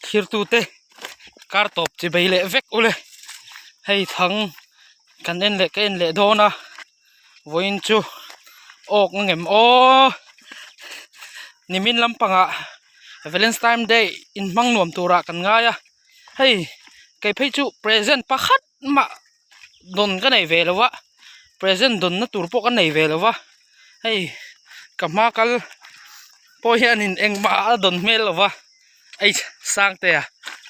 Thirtute kar tawp chi bei leh vek ule hei thang kan en leh ka en leh dawn a vawiin chu awk a ngem aw nimin lampangah valentine day inhmang nuam turah kan ngai a hei kei phei chu present pakhat mah dawn ka nei ve lo a present dawnna tur pawh ka nei ve lo va hei ka hma kal pawh hianin engmah a dawn hmel lo va hei sangtea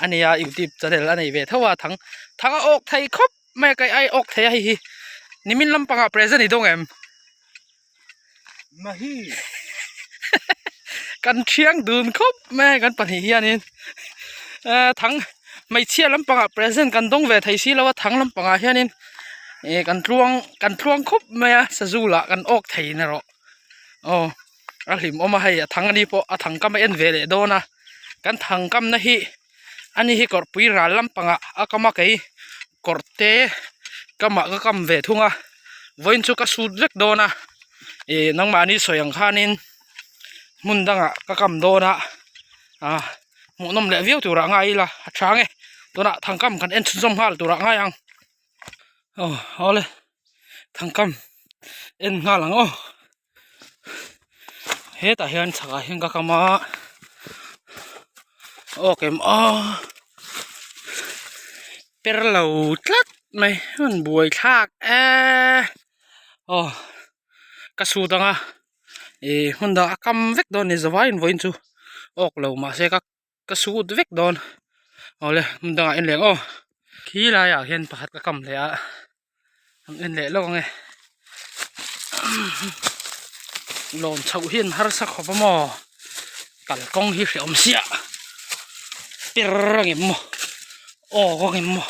a nia youtube channel a nei ve tho a thang thang a awk thei khawp mai a kei ai awk thei a hei hi nimin lampangah present i dawng em Mahi kan thiang dun khawp mai a kan pahnih hianin ehh thang hmeichhia lampangah present kan dawng ve thei si lo a thang lampangah hianin ih kan tluang kan tluang khawp mai a sazu lah kan awk thei na rawh aw a hlimawm a hei a thang ani pawh a thang kam a en ve leh dawn a kan thang kamna hi ani hi kawrpui ral lampangah a kam a kei kawr te kamah ka kam ve thung a vawiin chu ka sut vek dawn a ih nangmahni sawi ang khanin hmun dangah ka kam dawn a ah hmuhnawm leh viau turah ngai ila a tha ang e tunah thangkam kan en chhunzawm nghal turah ngai ang aw awle thangkam en nghal ang aw hetah hian chhakah hian ka kam a aw kem aw per lo tlat mai a rawn buai thlak eee aw ka sut ang a ih hmun dangah a kam vek dawn a ni zavaiin vawiin chu awk lo mahse ka. Ka sut vek dawn awle hmun dangah en leh ang aw khi laiah hian pakhat ka kam leh a an en leh lawk ange lawn chhoh hi an harsa khawp a maw kalkawng hi hrehawm siah per a ngem maw awk a ngem maw.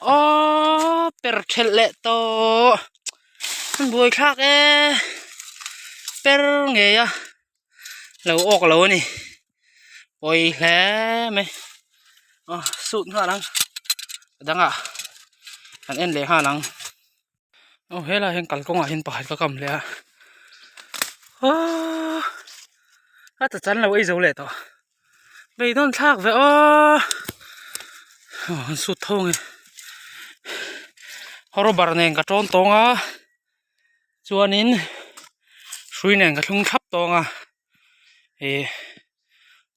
Aww per thelh leh tawh an buai thlak e per ngei a lo awk lo a ni pawi hle mai aw suit nghal ang a dangah kan en leh nghal ang aw helaiah hian kalkawngah hian pakhat ka kam leh a aww a ta chan lo ei zo leh tawh beidawn thlak ve aww aw an sut tho ang e rubber nen ka tawn tawng a chuanin hrui nen ka thlung thlap tawng a ih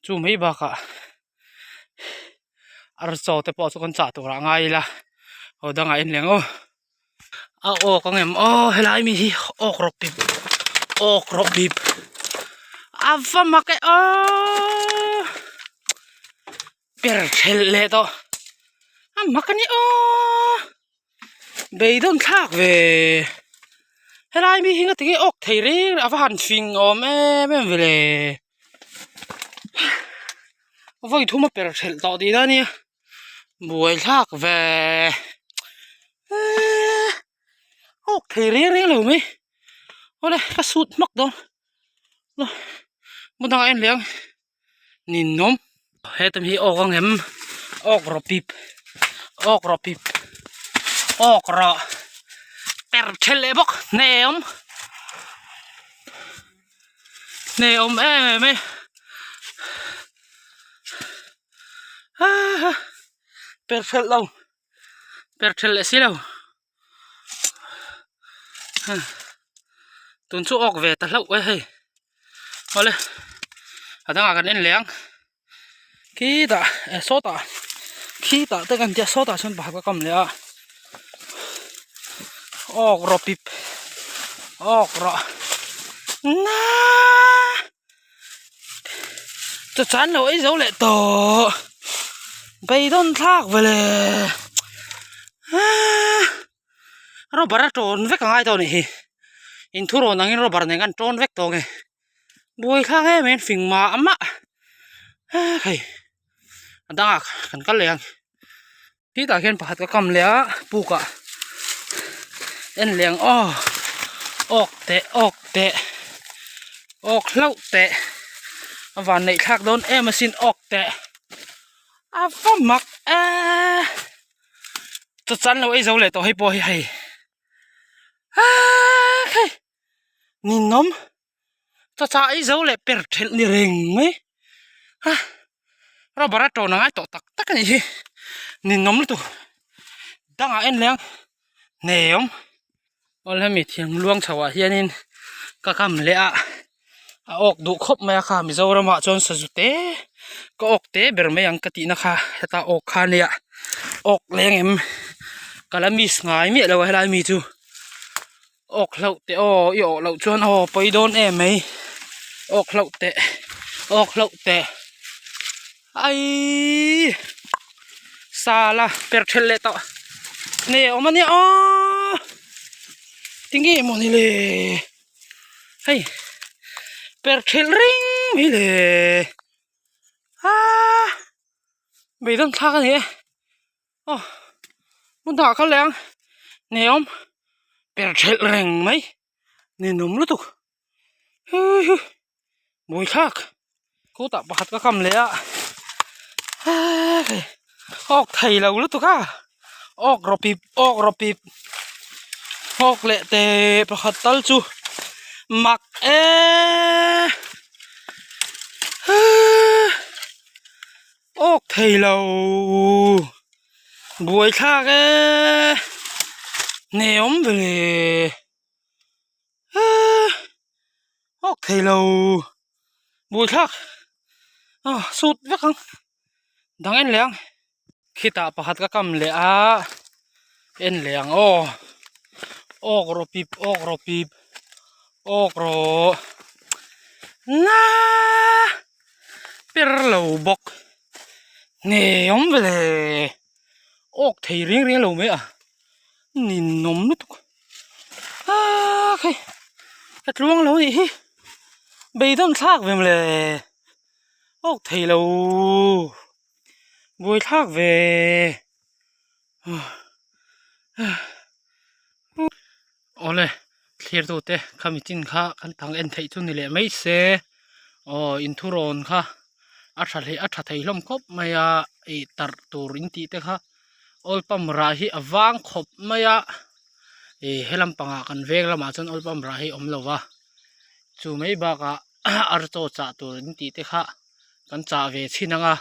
chu mai bakah. Archaw te pawh chu kan chah turah ngai ila aw dangah en leng aw a awk ang em aw helai mi hi awk rawp pip awk rawp pip a va mak e aw per thelh leh tawh a mak a ni aw beidawn thlak ve helai mi hi nga tinge awk thei reng a va han fing awm em em ve le. Vawi thum a per thelh tawh tihna a nia buai thlak ve eee awk thei reng reng lo mai awle ka sut hmak dawn hmun dangah en leh ang ninawm hetam hi awk ang em awk rawh pip awk rawh pip awk rawh per thelh leh bawk hne awm. Hne awm em em e haha per hrelh lo per hrelh leh si lo tun chu awk ve ta hlauh e hei awle a dangah kan en leh ang khitah eh sawtah khitah te kan tia sawtah sawn pakhat ka kam leh a awk rawh pip awk rawh naaaa chu chan lo ei zo leh tawh beidawn thlak vele aaaa rubber a tawn vek a ngai tawh a nih hi inthurawn angin rubber nen khan tawn vek tawh ang e. Buai thlak em em fing mah mah hei a dangah kan kal leh ang titah khian pakhat ka kam leh a pukah en leh ang aw awk teh awk teh awk hlauh teh a van neih thlak dawn em asin awk teh a va mak eee chawchan lo ei zo leh tawh hei pawh hi hei aa hei. Ninawm chacha ei zo leh per thelh ni reng mai a rubber a tawn a ngai tawh tak tak a nih hi ninawm lutuk dangah en leh ang hneawm aw hemi thiam luang chho ah hianin ka kam leh a a awk duh khawp mai a kha Mizoram ah chuan sazu te ka awk te ber mai ang ka tihna kha heta awk kha ania awk leng em ka la miss ngai miah lo a helai mi chu. Awk hlauh teh aw i awh loh chuan aw pawi dawn em mai awk hlauh teh awk hlauh teh aiii sala per thelh leh tawh nge awm ania aw tinge mawni le hei per thelh reng mai le aaa beidawn thlak a ni e. Aw hmun dangah kal leh ang hneawm per thelh reng mai ninawm lutuk hui hui mawi thlak khutah pakhat ka kam leh a hei awk thei lo lutuk a awk rawh pip awk rawh pip awk leh teh pakhat tal chu mak eee. Awk thei lo buai thlak e hneawm ve le eee awk thei lo buai thlak a sut vek ang dang en leh ang khitah pakhat ka kam leh a en leh ang aw awk rawh pip awk rawh pip awk rawh na. Per lo bawk nge awm ve le awk thei reng reng lo mai a ninawm lutuk aa khai ka tluang lo nih hi beidawn thlak ve mawle awk thei lo buai thlak ve Awle thlirtute khami chin kha kan thang en theih chu ni leh mai se aw inthurawn kha a tha hle a tha thei hlawm khawp mai a ih tarh tur in tih te kha oil pump rah hi a vang khawp mai a ih he lampangah kan veng lamah chuan oil pump rah hi a awm lo va chu mai bakah archaw chah tur in tih te kha kan chah ve chhin ang a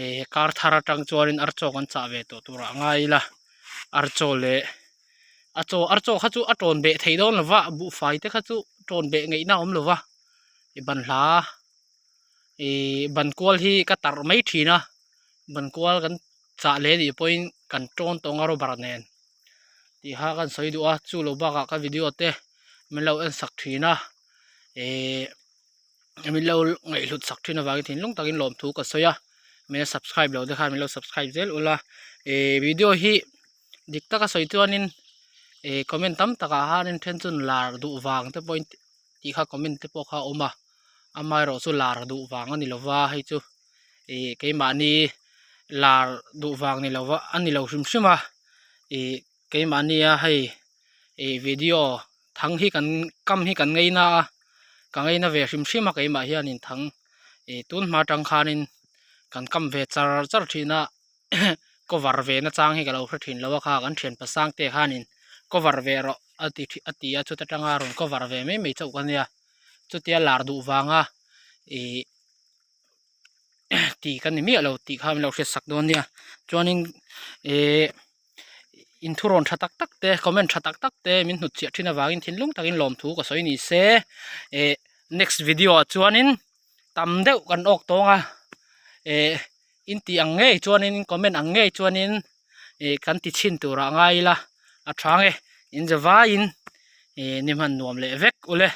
ih kar thar atang chuanin archaw kan chah ve tawh turah a ngai ila archaw leh a chaw archaw kha chu a tawn beh theih dawn lo va buhfai te kha chu tawn beh ngaihna a awm lo va ih banhla ih ban kual hi ka tarh mai thin a ban kual kan chah leh anih pawhin kan tawn tawng a rubber nen tih kha kan sawi duh a chu lo bakah ka video te min lo en sak thin a ihh min lo ngaihhlut sak thin avangin thinlung takin lawmthu ka sawi a min la subscribe lo te khan min lo subscribe zel ula ih video hi dik taka sawi chuanin ih comment tam takah hianin then chu lar duh vang te pawhin tih kha comment te pawh kha a awm a amaherawh chu lar duh vang a ni lova hei chu ih keimahni lar duh vang ni lova a ni lo hrim hrim a ih keimahnia hei ih video thang hi kan kam hi kan ngaina a ka ngaina ve hrim hrim a keimah hianin thang ih tun hma atang khanin kan kam ve char char thin a cover ve na chang hi ka lo hre thin lo a kha kan thian pasang te khanin cover ve rawh a ti a ti a chuta tanga rawn cover ve mai mai chauh ka nia chutia lar duh vanga ih tih ka ni miah lo tih kha min lo hriat sak dawn nia chuanin ih inthurawn tha tak tak te comment tha tak tak te min hnutchhiah thin avangin thinlung takin lawmthu ka sawi ni se ih next video ah chuanin tam deuh kan awk tawng a ih in tih ang ngei chuanin in comment ang ngei chuanin ih kan ti chhin turah ngai ila a tha ang e in za vaiin ih ni hman nuam leh vek ule.